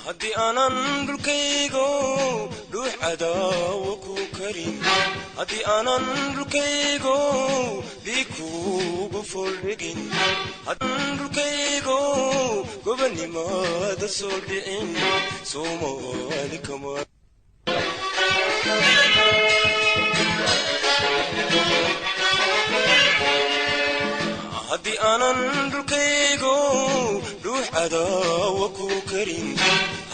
Haddii aanan dhulkaygo dhuux cadaawo ku karin, haddii aanan dhulkaygo dhiig kuugu fooldhigin, haddaan dhulkaygo gobonnimada soo dhicin, Soomaali kama. Haddii aanan dhulkaygo dhuux cadaawo ku karin,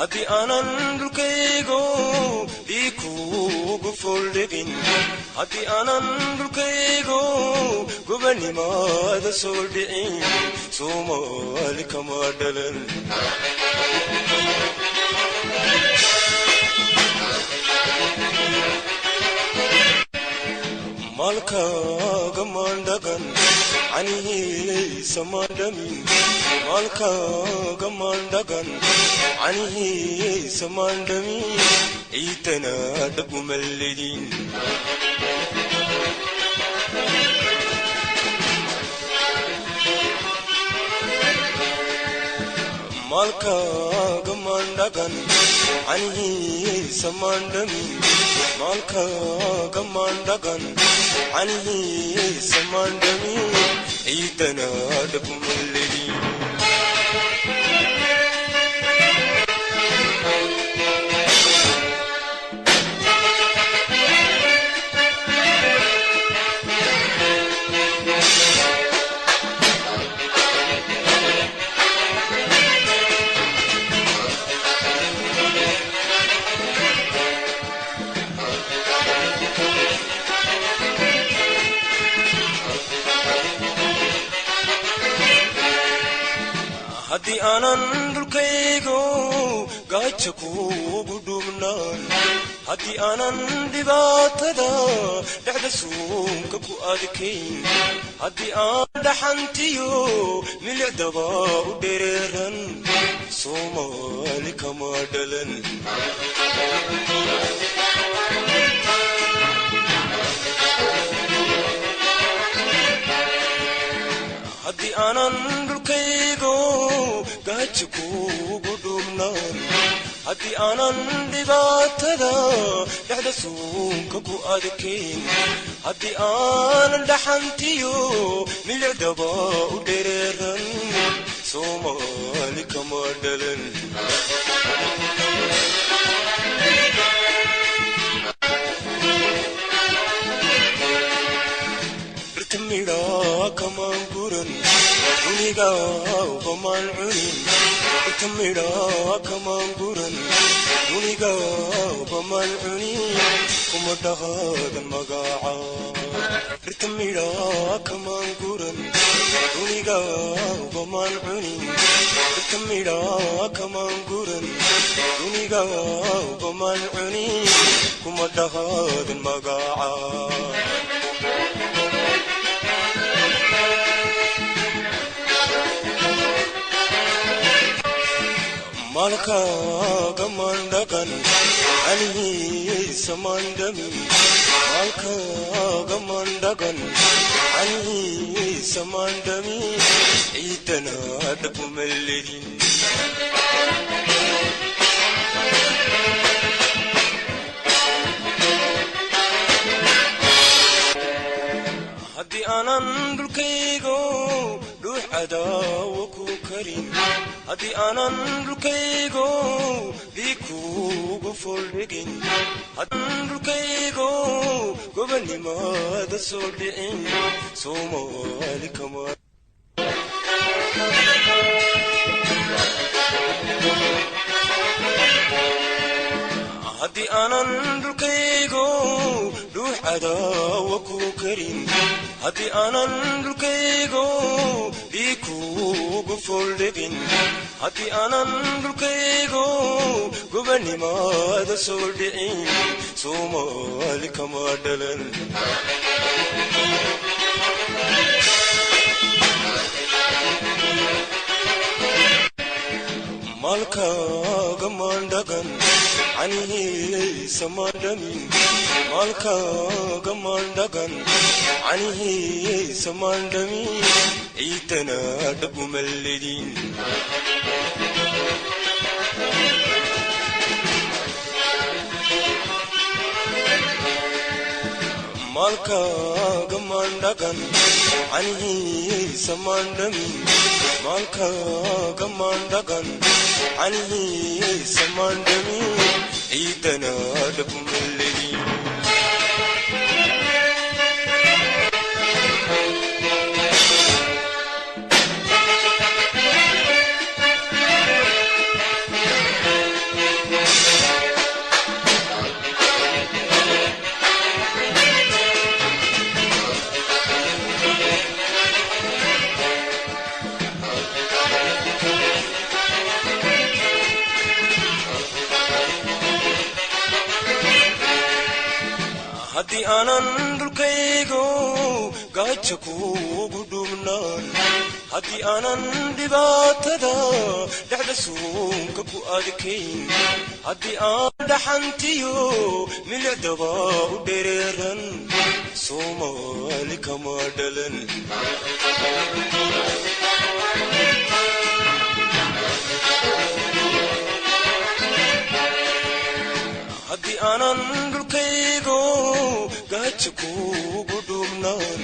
haddii aanan dhulkaygo dhiig kuugu fooldhigin, haddii aanan dhulkaygo gobonnimada soo dhicin, Soomaali kama dhalan. Maalkaaga maandhagan canihiisa maandhamin, maalkaaga maandhagan canihiisa maandhamin, ciidana dhab umalledin. Maalkaaga maandhagan canihiisa maandhamin, maalkaaga maandhagan canihiisa maandhamin, ciidana dhab umalledin. Haddii aanan dhulkaygo gaajo kuugu dhubnaan, haddii aanan dhibaatada dhexda suunka ku adkayn, haddii aan dhaxantiyo milicdaba u dhereeran, Soomaali kama dhalan. Haddii aanan dhulkaygo gaajo kuugu dhubnaan, haddii aanan dhibaatada dhexda suunka ku adkayn, haddii aanan dhaxantiyo milicdaba u dhereeran, Soomaali kama dhalan. Dhirta midhaa kamaan guran, dunigaaba maan cunin. Dhirta midhaa kamaan guran, dunigaaba maan cunin, kuma dhaqaadan magaca. Dhirta midhaa kamaan guran, dunigaaba maan cunin. Dhirta midhaa kamaan guran, dunigaaba maan cunin, kuma dhaqaadan magaca. Maalkaaga maandhagan canihiisa maandhamin, maalkaaga maandhagan canihiisa maandhamin, ciidana dhab umalledin. Haddii aanan dhulkaygo dhuux cadaawo ku karin, haddii aanan dhulkaygo dhiig kuugu fooldhigin, haddaan dhulkaygo gobonnimada soo dhicin, Soomaali kama. Haddii aanan dhulkaygo dhuux cadaawo ku karin, haddii aanan dhulkaygo dhiig kuugu fooldhigin, haddii aanan dhulkaygo gobonnimada soo dhicin, Soomaali kama dhalan. Maalkaaga maandhagan canihiisa maandhamin, maalkaaga maandhagan canihiisa maandhamin, ciidana dhab umalledin. Maalkaaga maandhaqan canihiisa maandhamin, maalkaaga maandhaqan canihiisa maandhamin, ciidana dhabumaledi. Haddii aanan dhulkaygo gaaja kuugu dhubnaan, haddii aanan dhibaatada dhexda suunka ku adkayn, haddii aan dhaxantiyo milicdaba u dhereeran, Soomaali kama dhalan. Haddii aanan dhulkaygo gaaja kuugu dhubnaan,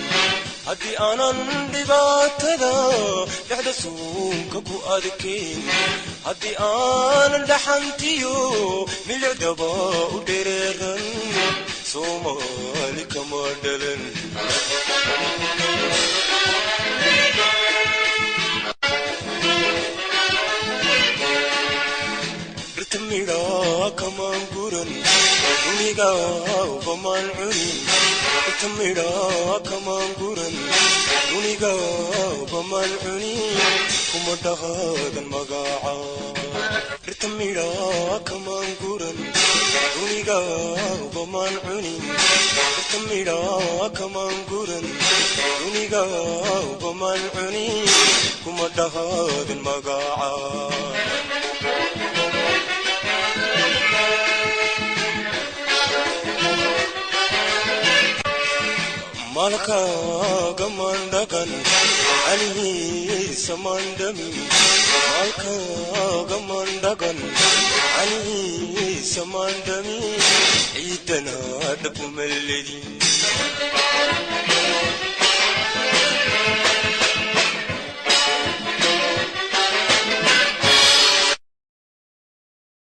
haddii aanan dhibaatada dhexda suunka ku adkayn, haddii aanan dhaxantiyo milicdaba u dhereeran, Soomaali kama dhalan. Dhirta midhaa kamaan guran, dunigaaba maan cunin. Dhirta midhaa kamaan guran, dunigaaba maan cunin, kuma dhaqaadan magaca. Dhirta midhaa kamaan guran, dunigaaba maan cunin. Dhirta midhaa kamaan guran, dunigaaba maan cunin, kuma dhaqaadan magaca. Maalkaaga maandhaqan canihiisa maandhamin, maalkaaga maandhaqan canihiisa maandhamin, ciidana dhabumaledi.